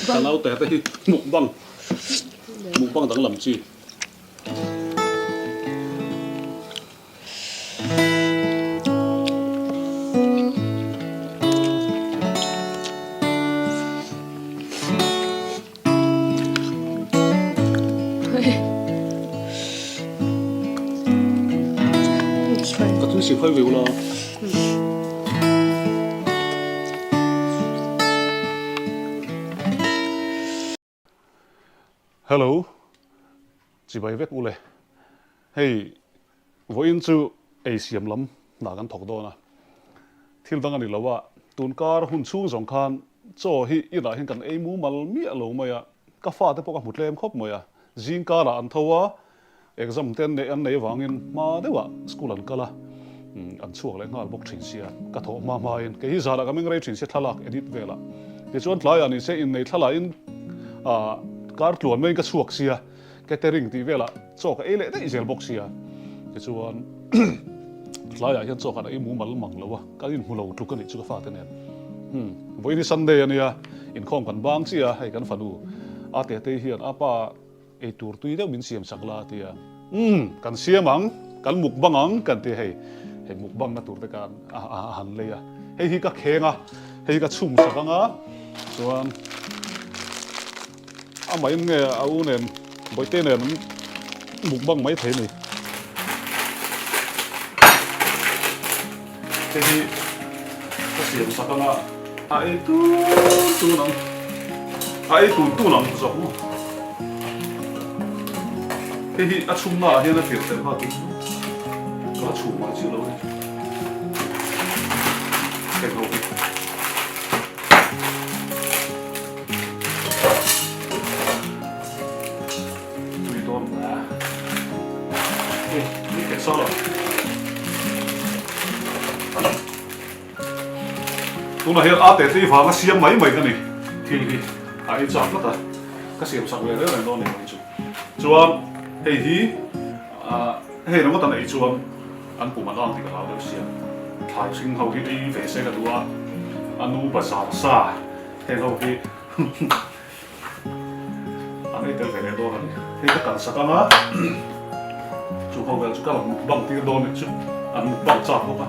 Ka naute te hi mukbang mukbang danglam chi. Ka thil siam khai ve ula. Hello, chibai vek ule. Hei, vawiin chu ei siam lam hna kan thawk dawn a. Thil dang a ni lo a, tun kar hun chhung zawng khan chaw hi inah hian kan ei mumal miah lo mai a, ka fate pawh ka hmu tlem khawp mai a. Zing karah an tho a, Exam te an neih an neih avangin hma deuhah school an kal a, an chhuak leh nghal bawk thin sia, ka thawh hma hmain kei hi zanah ka meng rei thin sia thlalak edit velah. Tichuan tlaiah ni se innei thlalahin ah kar tluan maiin ka chhuak sia, catering tih velah chaw ka ei leh daih zel bawk sia. Tichuan tlaiah hian chaw kan ei mumal mang lo a, kan inhmu lo tluk a nih chu ka fate nen. Umm vawiin hi Sunday a nia, inkhawm kan bang chiah a, hei kan fanu a Tetei hian a pa Ei tur tui deuh min siam sak la a ti a. Umm, kan siam ang, kan mukbang ang kan ti a hei. Hei mukbang na tur te khan a han lei a. Hei hi ka kheng a, hei hi ka chhum sak ang a, chuan amahin nge a u nen Bawihte nen an mukbang mai thei a ni. Hei hi ka siam sak ang a, a ei tun tun ang, a ei tun tun ang zawk maw. Hei hi a chhumna ah hian a tirh tel nghal tun ka la chhum mai chiah lo a ni. Heng ho hi. Tui dawn a. Hei, ni keh sa lo. Tunah hian a teh tei vanga siam mai mai ka ni. Thil hi a ei chak tlat a, ka siam sak ve reng reng dawn ni mai chu. Chuan hei hi hei ringawt an ei chuan an pum an ang tih ka hlau deuh sia. Thlai hring ho hi ei ve se ka duh a, a nu bazar sa heng ho hi. An ei tel ve leh dawn a ni. Hei ka kalsak ang a, chu ho vel chu ka rawn mukbang tir dawn a ni chu. An mukbang chak bawk a.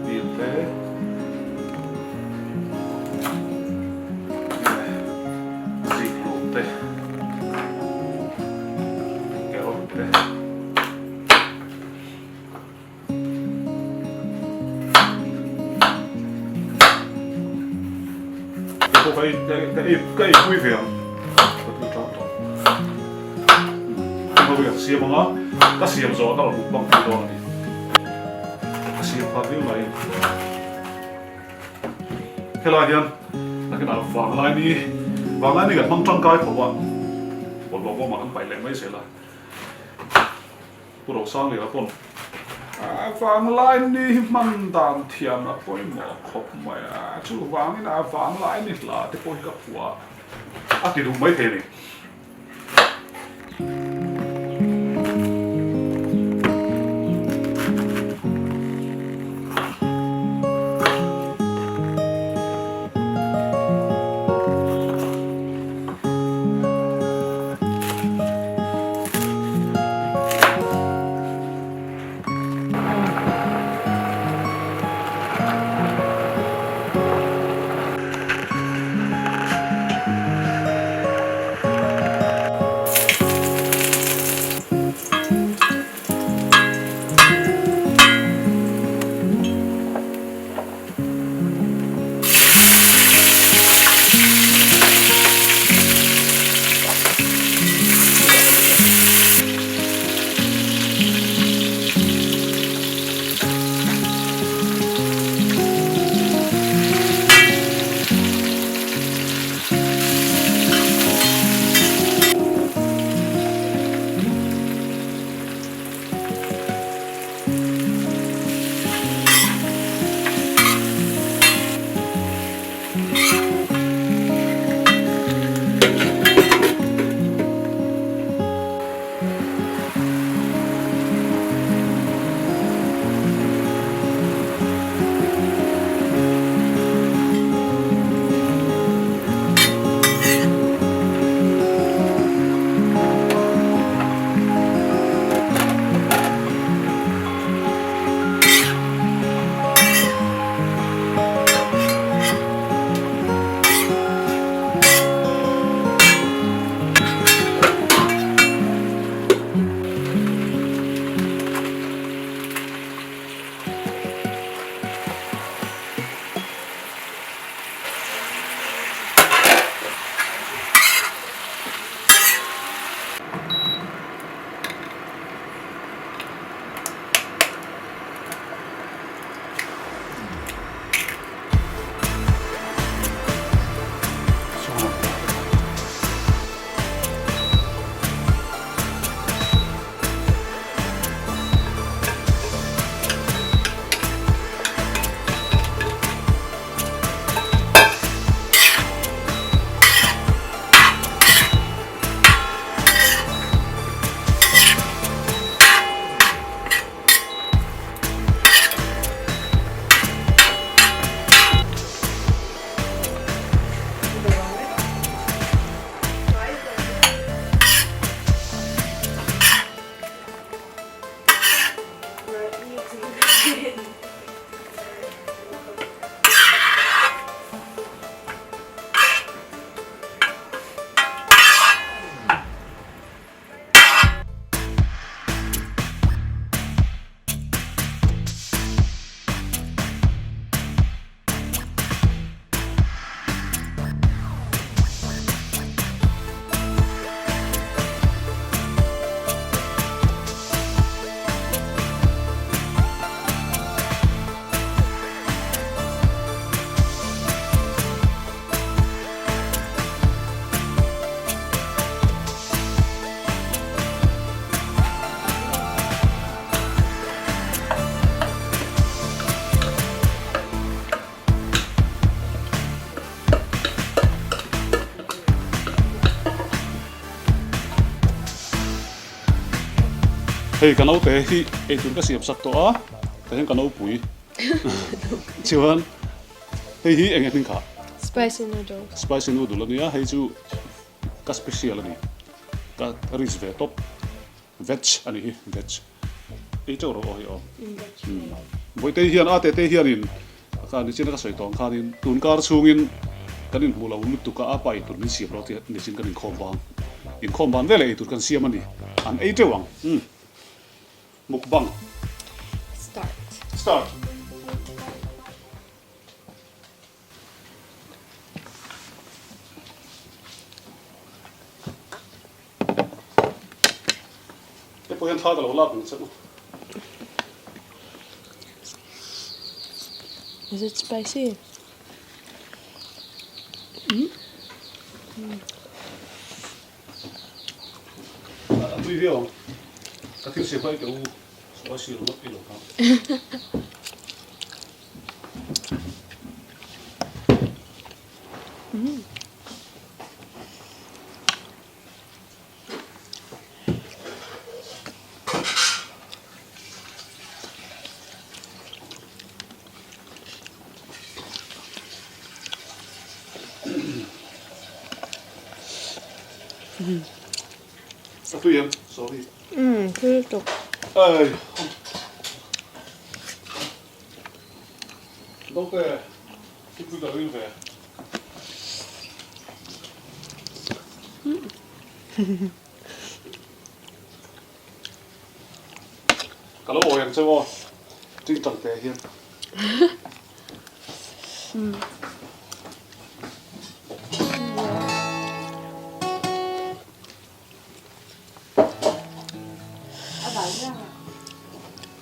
Bean te, zikhlum te, carrot te. Ka pawh ka ei ka ei ka ei pui ve ang ka tui tan tawh ka ho hian siam ang a ka siam zawh ah ka rawn mukbang pui dawn a ni ka siam phah viau mai helai hian nakinah vanglai ni vanglai ni kan hmang tangkai tho a bawlhhlawh bawmah kan paih leh mai zel a. Pu Rosangliana pawn a vanglai ni hi hman dan thiam a pawimawh khawp mai a, chuvangin a vanglai ni hla te pawh hi ka phuah a ti duh maithei a ni. Hei ka naute hi eitur ka siam sak tawh a, tah hian ka nopui chuan hei hi eng nge hming kha? Spicy noodle. Spicy noodle a nia, hei chu ka special a ni, ka rich ve tawp. Veg a nih hi, veg. Ei teuh rawh aw hei aw. Bawitei hian a tete hianin kha nichin a ka sawi tawh ang khanin tun kar chhungin kan inhmuh lo lutuk a, a pa eitur min siam rawh tih nichin kan inkhawm vang. Inkhawm van veleh eitur kan siam a ni. An ei teuh ang. Umm. Mukbang. Start. Start. Hei pawh hian thla ka lo lak ang che u. Is it spicy? Mm? Mm. A tui viau ang. Ka thil siam kha i teh u. Spicy ringawt i lo kha. A tui em? Sorry. Umm, tui lutuk. Ei. Naute, thingpui ka ring ve. Ka lo awi ang che aw, tingtang te hian.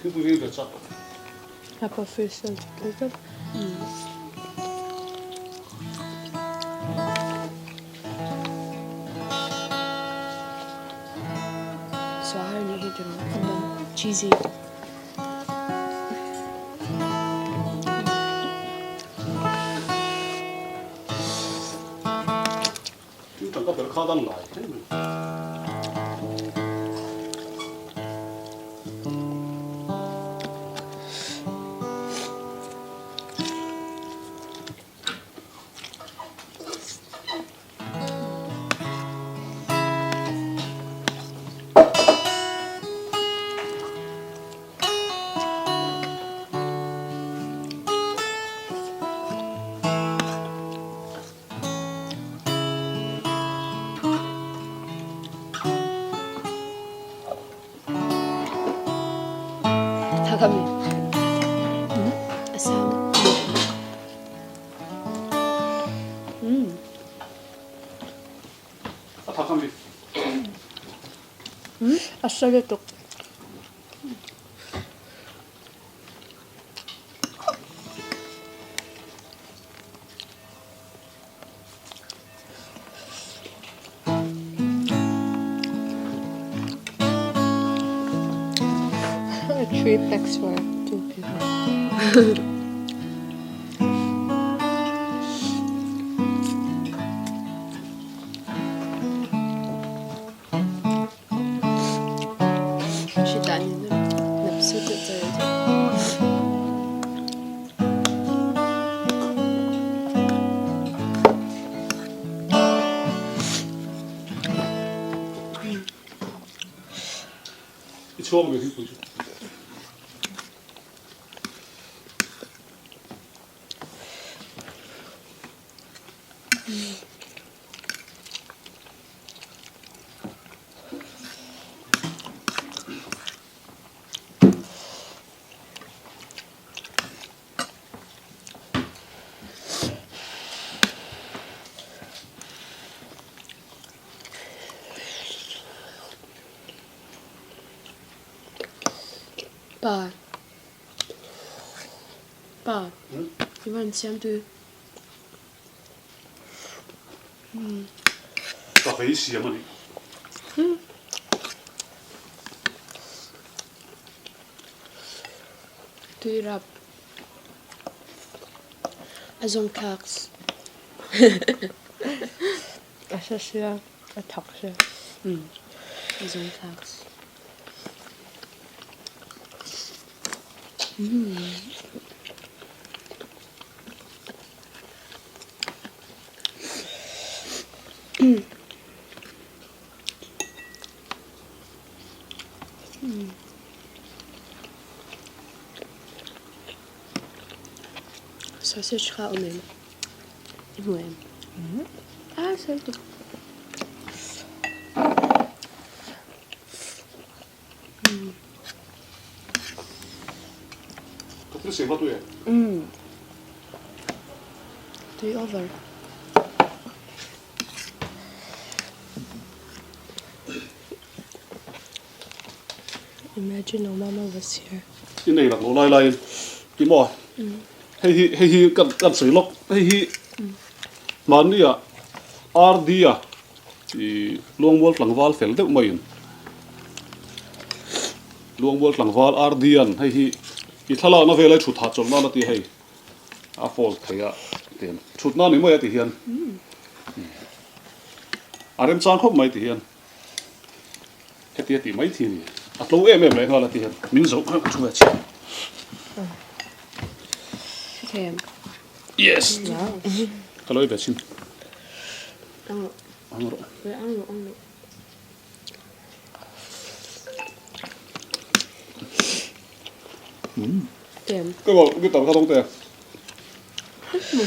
Thingpui ring ve chak. Apa official twitter. So har ni hi tiro cheesy. Tin tangka ber kha dan lai hle mai. A thak a mi. A sa lutuk. Three packs for two people. I chhuak ve thingpui chu. Pa. Pa. I van siam tu. Ka vei siam a ni. Tui rap. A zawng thlak. A sa sia, a thak sia. A zawng thlak. Sausage kha awm em? I hmu em? Ah sel tuk. Ka thil siam kha tui em? Tui over. Imagine Obama was here. I nei lak lo lai laiin ti maw? Hei hi hei hi kan kan sawi lawk hei hi mahni ah RD a i Luangmual tlangval fel deuh maiin Luangmual tlangval RD an hei hi i thlalakna velai thut hahchawlh nan a ti hei. A fold thei a tian thut na ni mai a ti hian a remchang khawp mai ti hian heti a tih mai thi a ni a tlo em em leh nghal a ti hian min zoh kha thu ve chhiat yes ka lo i ve chhin ang rawh ang rawh ang rawh Ka bawh guitar kha dawng te.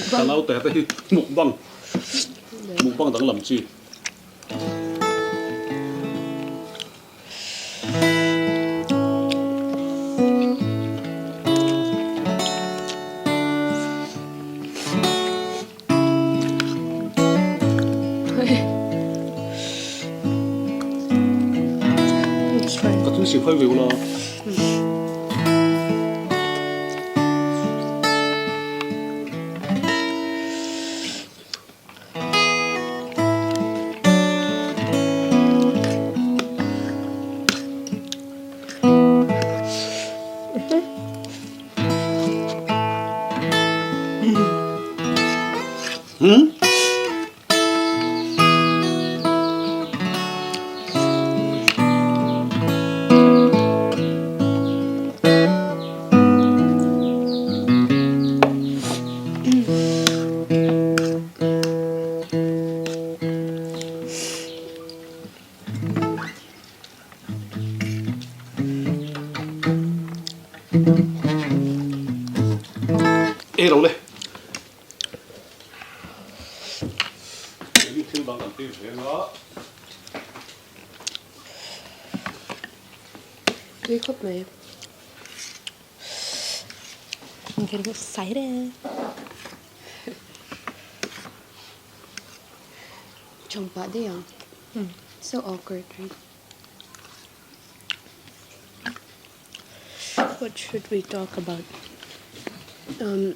Ka nau te te hi mukbang mukbang dang lam chi. Ka thil siam khai ve ula. Hmm? Ei lo le. Eng thil dang kan ti ve nga. Tui khawp mai. I'm getting excited. Chawng pah daih ang. So awkward right. What should we talk about? Um,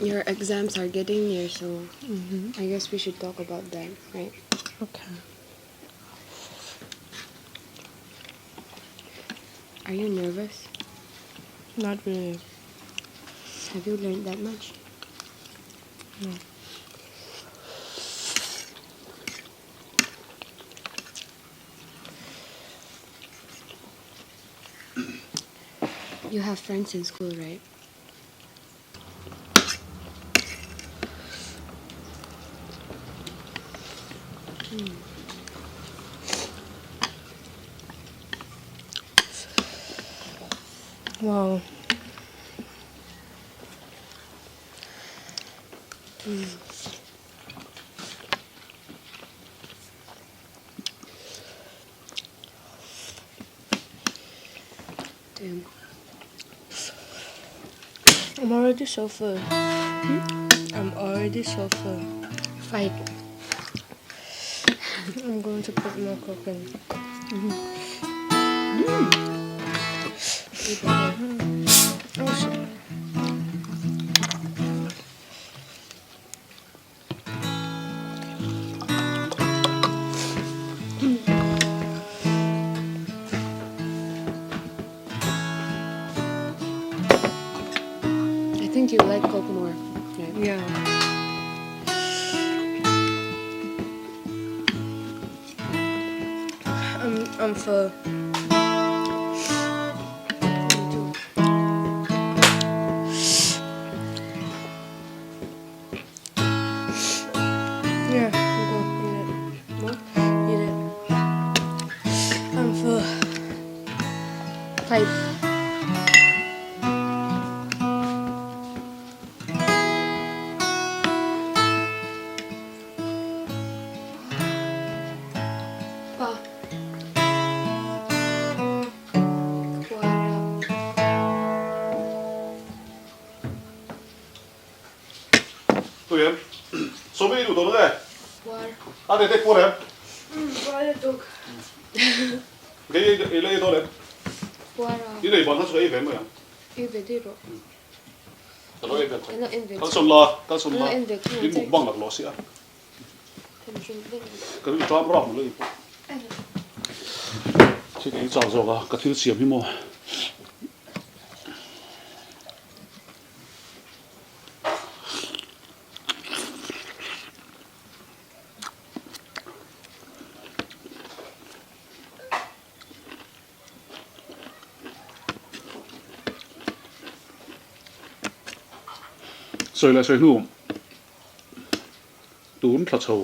your exams are getting near, so mm-hmm. I guess we should talk about that, right? Okay. Are you nervous? Not really. Have you learned that much? No. You have friends in school, right? Wow. Damn. I'm already so full. Hmm? I'm already so full. Fight. I'm going to put more coke in. Mm. Oh shit. I think you like Coke more, right? Yeah. I'm I'm full. Me too. Tui em? Sawmi i duh tawh nge? Puar. A tete puar em? Umm puar lutuk. Kei i la ei dawn em? Puar a. I nei ban kha chu ka ei ve mai ang. Ei ve daih rawh. Ka lo ei ve Ka lo en ve Kal sawn la, kal sawn Ka lo la. en ve thung In mukbang laklawh si a. Ka ring ṭam rap mawlh a pawh. Khi ka ei chak zawk a, ka thil siam hi maw. Sawi leh sawi hnu. Tun thla chho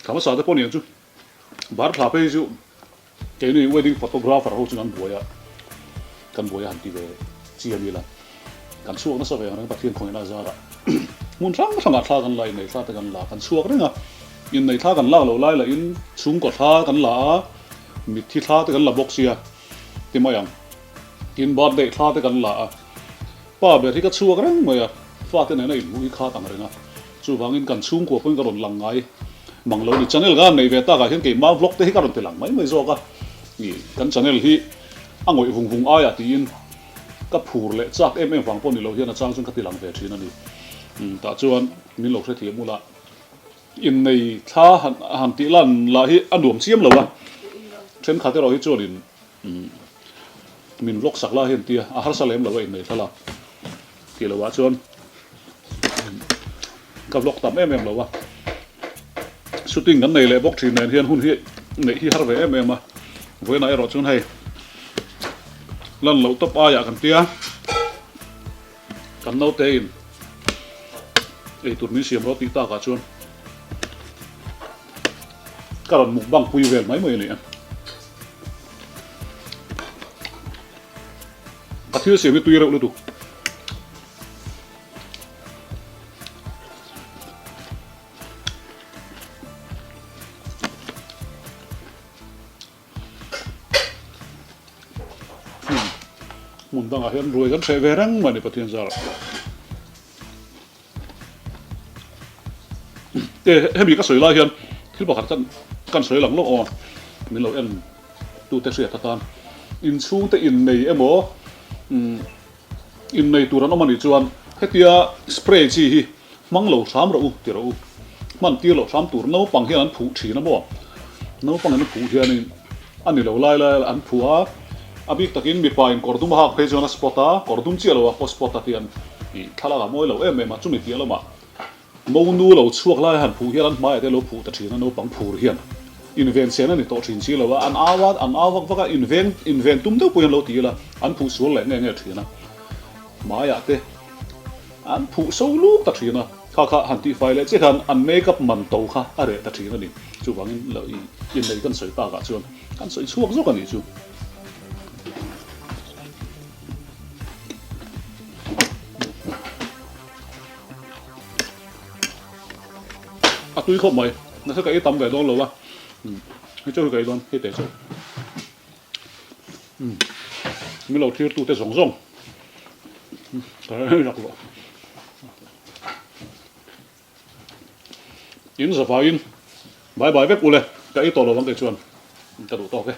thla hmasa te pawh niang chu bar thla phei chu keini wedding photographer ho chu kan buai a, kan buai a han ti ve chiam ila kan chhuak nasa ve ang reng Pathian khawngaihna a zarah hmun hrang hrangah thla kan la innei thla te kan la kan chhuak reng a, innei thla kan lak loh lai lahin chhungkaw thla kan la a, mitthi thla te kan la bawk sia ti mai ang tin birthday thla te kan la a, pa ber hi ka chhuak reng mai a, fate nena inhmuh hi khat ang reng a. Chuvangin kan chhungkua pawhin ka rawn lang ngai mang lo a ni. Channel ka han nei ve takah hian keimah vlog te hi ka rawn ti lang mai mai zawk a. Ih, kan channel hi a ngawih vung vung aiah tiin ka phur leh chak em em vang pawh ni lo hian a chang chuan ka ti lang ve thin a ni. Umm, tah chuan min lo hrethiam ula, innei thla han han tih lan lah hi a nuam chiam lo a. Thenkhat erawh hi chuanin umm min vlog sak lai hian tia a harsa lem lo a innei thlalak. Tih loh ah chuan ka vlog tam em em lo a, shooting kan nei leh bawk thin nen hian hun hi neih hi har ve em em a, vawiinah erawh chuan hei lan loh tawp aiah kan tia kan naute in eitur min siam rawh tih takah chuan ka rawn mukbang pui vel mai mai a ni a. Ka thil siam hi tui reuh lutuk. Hmun dangah hian ruai kan hreh ve reng mai a ni Pathian zarah. E hemi ka sawi lai hian thil pakhat kan kan sawi lang lawk awm a, min lo en tute hriat atan inchhungte innei emaw umm innei tur an awm anih chuan hetia spray chi hi hmang lo hram rawh u ti rawh u, hman tir loh hram tur naupang hian an phuh thin a maw, naupang in an phuh hianin a ni lo lai lai an phuh a, a bik takin mipa in kawr dum a hak phei chuan a spot a, kawr dum chiah lo a pawh spot a tian ih thlalak a mawi lo em em a, chumi piah lamah Monu lo chhuak lai han phuh hian an hmaiah te lo phuh ta thin a, naupang phur hian inven sen a ni tawh thin si lo a, an au a, an au vak vak a, inven inven tum deuh pawhin an lo ti ila, an phuh sual leh nge nge thin a, hmaiah te an phuh so luk ta thin a, kha kha han tihfai leh chiah khan an make up man to kha a reh ta thin a ni, chuvangin lo i innei kan sawi takah chuan kan sawi chhuak zawk a nih chu. A tui khawp mai, nasa ka ei tam ve dawn lo a, hei chauh hi ka ei dawn, hei teh chauh. Min lo thlir tute zawng zawng ka ei lak loh. In zavaiin bye bye vek ule, ka ei tawh lo ang kei chuan ka duh tawk e.